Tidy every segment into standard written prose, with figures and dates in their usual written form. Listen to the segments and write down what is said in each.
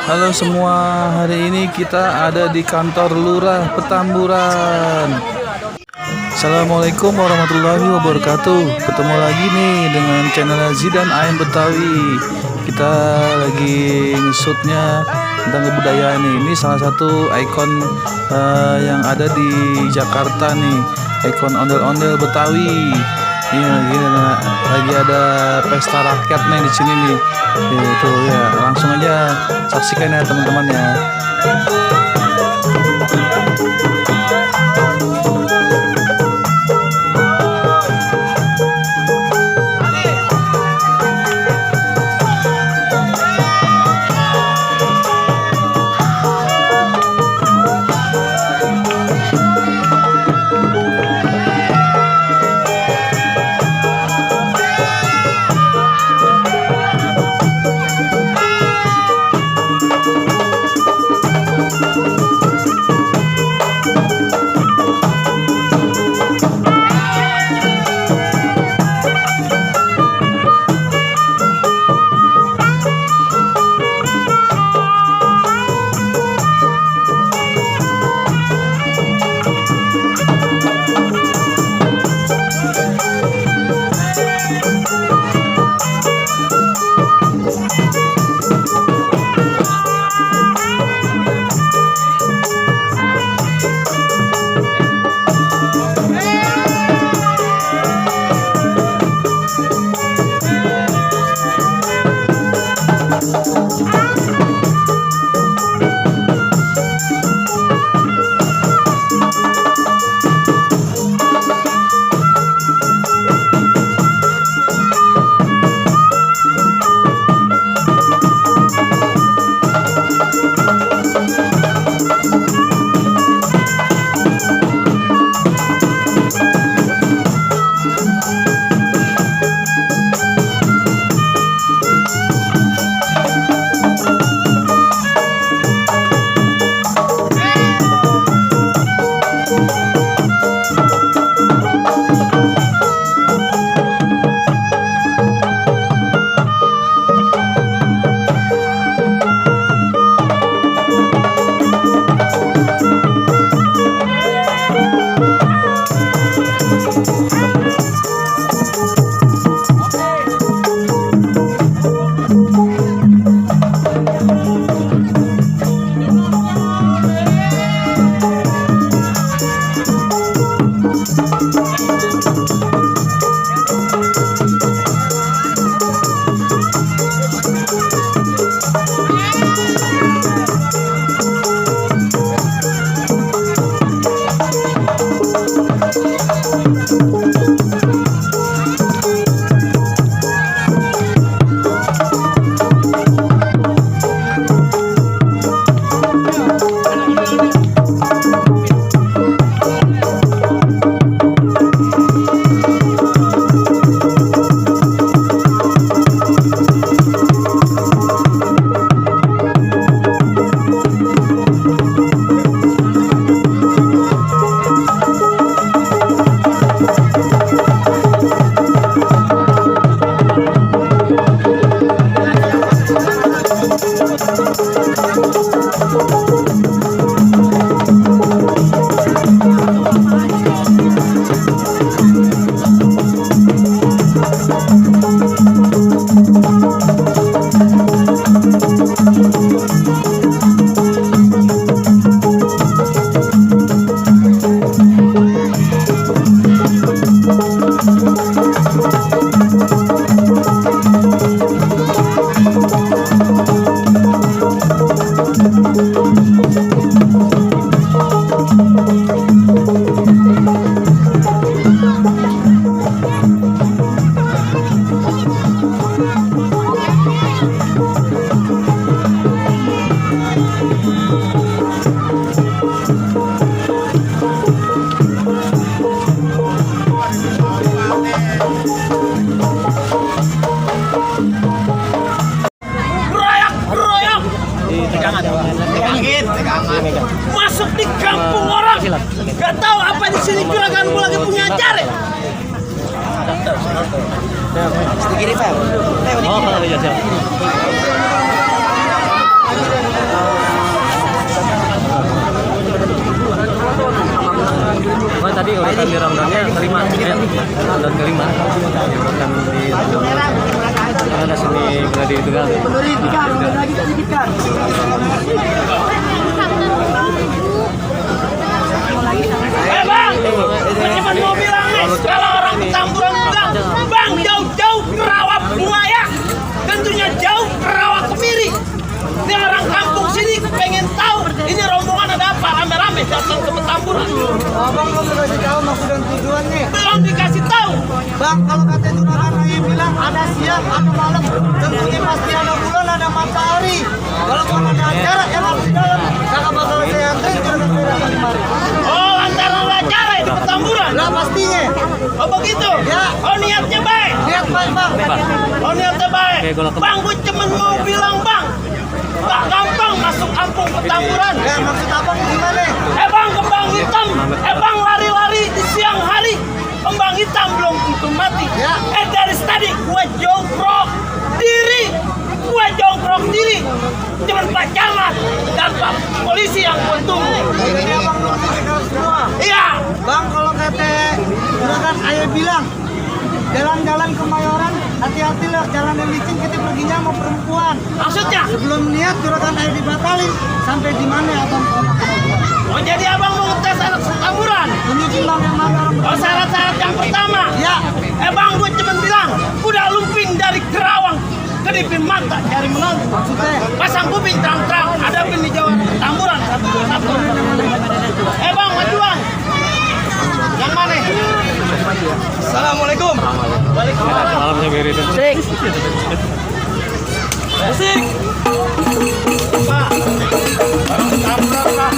Halo semua, hari ini kita ada di kantor Lurah Petamburan. Assalamualaikum warahmatullahi wabarakatuh. Ketemu lagi nih dengan channel Zidan Ayam Betawi. Kita lagi nge-shootnya tentang kebudayaan nih. Ini salah satu ikon yang ada di Jakarta nih, ikon ondel-ondel Betawi. Iya, lagi ada pesta rakyat nih di sini nih. Itu ya, langsung aja saksikan ya teman-teman ya. Masuk di kampung orang, gak tahu apa di sini juragan gue lagi punya acara. Sedikit Pak. kelima, dan kelima program di ada seni gladi tunggal. Bang, cuma mau bilang nih, kalau orang Petamburan bilang, bang jauh-jauh ke rawa buaya, tentunya jauh ke rawa kemiri. Ini orang kampung sini pengen tahu ini rombongan ada apa rame-rame datang ke Petamburan. Abang belum dikasih tahu maksud dan tujuannya. Belum dikasih tahu. Bang, kalau kata juragan Raya bilang ada siang, ada malam, tentunya pasti ada bulan, ada matahari. Kalau mau ada acara yang harus di dalam, kakak bakal saya anterin juragan Raya datang kemari. Oh, lantaran ada acara di Petamburan. Lah pastinya. Oh begitu? Ya. Oh niatnya baik. Lihat baik bang. Oh niatnya baik. Bang, gue cuma mau bilang bang, tak gampang masuk kampung Petamburan. Ya maksud abang gimana? Bang, kembang hitam. Bang lari-lari di siang hari. Kembang hitam belum tentu mati. Ya. Dari tadi gue jongkrok diri. Cuman Pak Camat dan Pak Polisi yang gue tunggu. Jadi abang belum dikasih tahu semua. Iya. Bang, kalau kata juragan Ayah bilang, jalan-jalan ke Mayoran, hati-hati lah, jalan yang licin, kita perginya sama perempuan. Maksudnya? Sebelum niat juragan Ayah dibatalin, sampai di mana abang? Oh jadi abang mau ngetes anak Petamburan? Tunjukin bang yang mana orang Oh syarat-syarat yang pertama. Ya. Bang, gue cuma bilang, udah lumping dari Kerawang, kedipin mata cari menantu. maksudnya. Pasang kuping terang-terang, hadapin di Jawa Petamburan satu. Bang, majuan. Yang mana? Assalamualaikum. Waalaikumsalam. Malamnya beri itu. Musik. Pak. Orang Petamburan, Pak.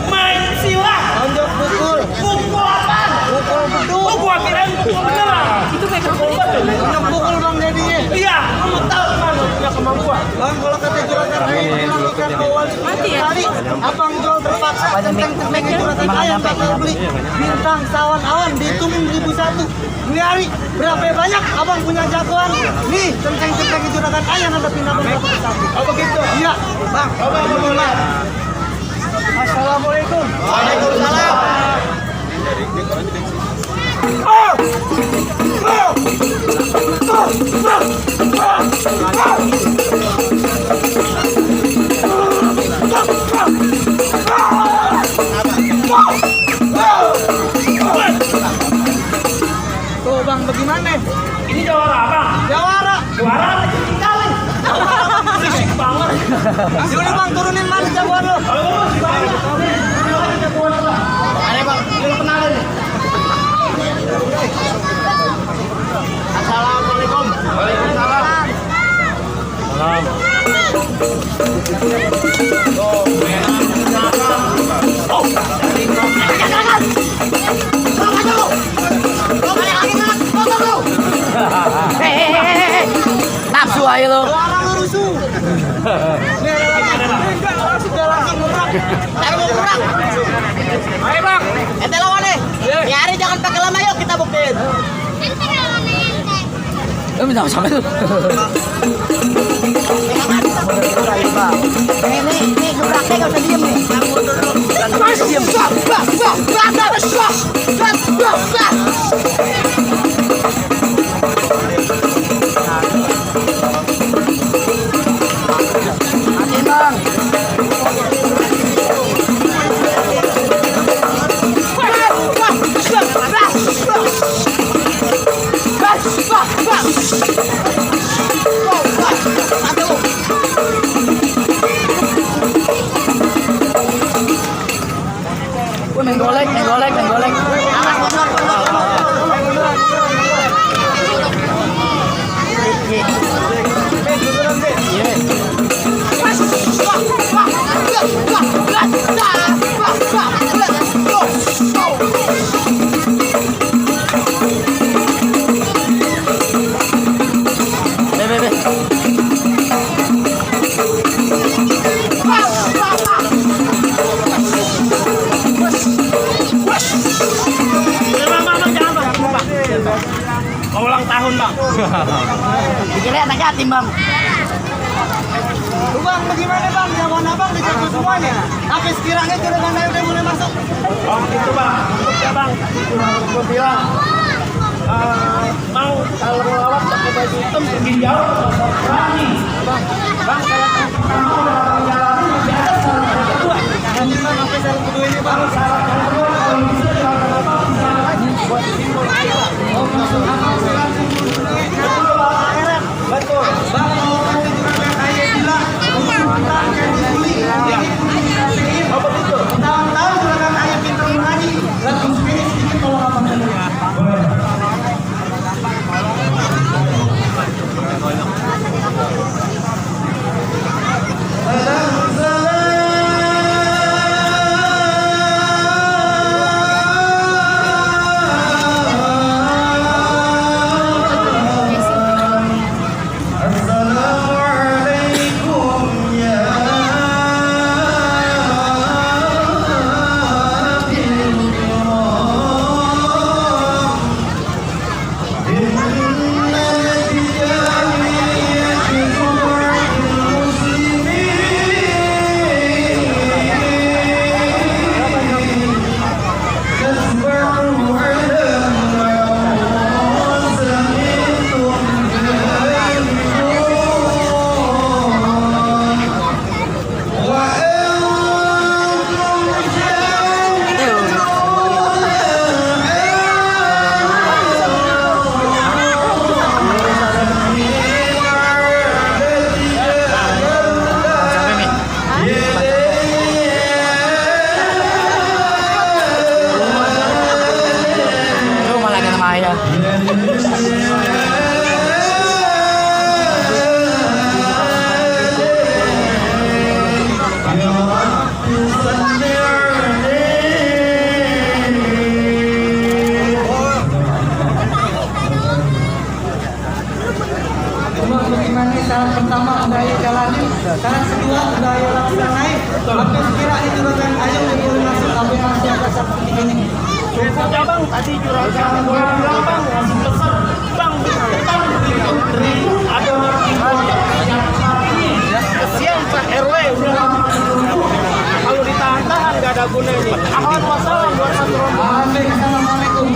Main silat. Tonjok pukul. Pukul apa? Pukul beduk. Oh, gua kirain pukul beneran. Itu kayak pukul betul. Tonjok pukul bang jadinya. Iya, lu tahu kan punya kemampuan. Bang, kalau kata juragan Raya bilang ikan bawal tadi, abang jual terpaksa centeng-centeng juragan Raya bakal beli bintang sawan awan dihitungin 1.001. Beli hari berapa banyak abang punya jagoan? Nih centeng-centeng juragan Raya ngadepin abang satu persatu. Oh begitu. Iya, bang. Coba mulai. Assalamualaikum. Waalaikumsalam. Tuh bang, bagaimana? Ini jawara apa? Jawara. Jawara kecil kali. Fisik banget. Sini bang, turunin mana jagoan lo? Ada bang, ini lo kenalin nih. Assalamualaikum. Waalaikumsalam. Salam. Nafsu aja lo. Jawara lo rusuh. Sudah langsung gerak. Saya mau kurang. Ayo bang. Ente lawan deh. Ya hari jangan pakai lama yuk kita buktiin. Minta sampai tuh. Nih gebraknya gak usah diem nih. Masih diem. Matiin bang. Main golek. Awas, tahun bang. Dikira anak yatim bang. Lu bang, bagaimana bang? Jawaban abang dicampur semuanya. Tapi sekiranya juragan ayo udah mulai masuk. Oh gitu bang. Ya bang. Gue bilang. Mau kalau melawat pakai baju hitam pergi jauh. Berani. Bang kalau kamu udah menjalani di atas saran kedua. Jangan bang, sampai saran kedua ini bang. Saran kedua kalau bisa jangan lagi buat timbul air. Oh, masuk akal. Betul. Bang, mau kasih juragan ayo bilang. Tentangkan dibeli. Ya. Oh begitu. Tahu juragan ayo pintar mengaji. Lalu ini sedikit kalau abang dulu. Bagaimana syarat pertama udah ayo jalanin, syarat kedua udah ayo laksanain. Apa sekiranya juragan ayo boleh masuk apa yang masih ada satu ini. Ya bang, tadi juragan gue bilang bang, langsung pesan bang, kita dari ada yang ini, kesian Pak RW udah kalau ditahan-tahan nggak ada gunanya. Ahlan wassalam buat satu rombongan. Assalamualaikum.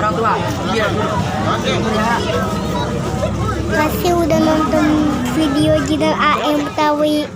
Orang tua. Iya. Kasih udah nonton video Jidan AM Betawi.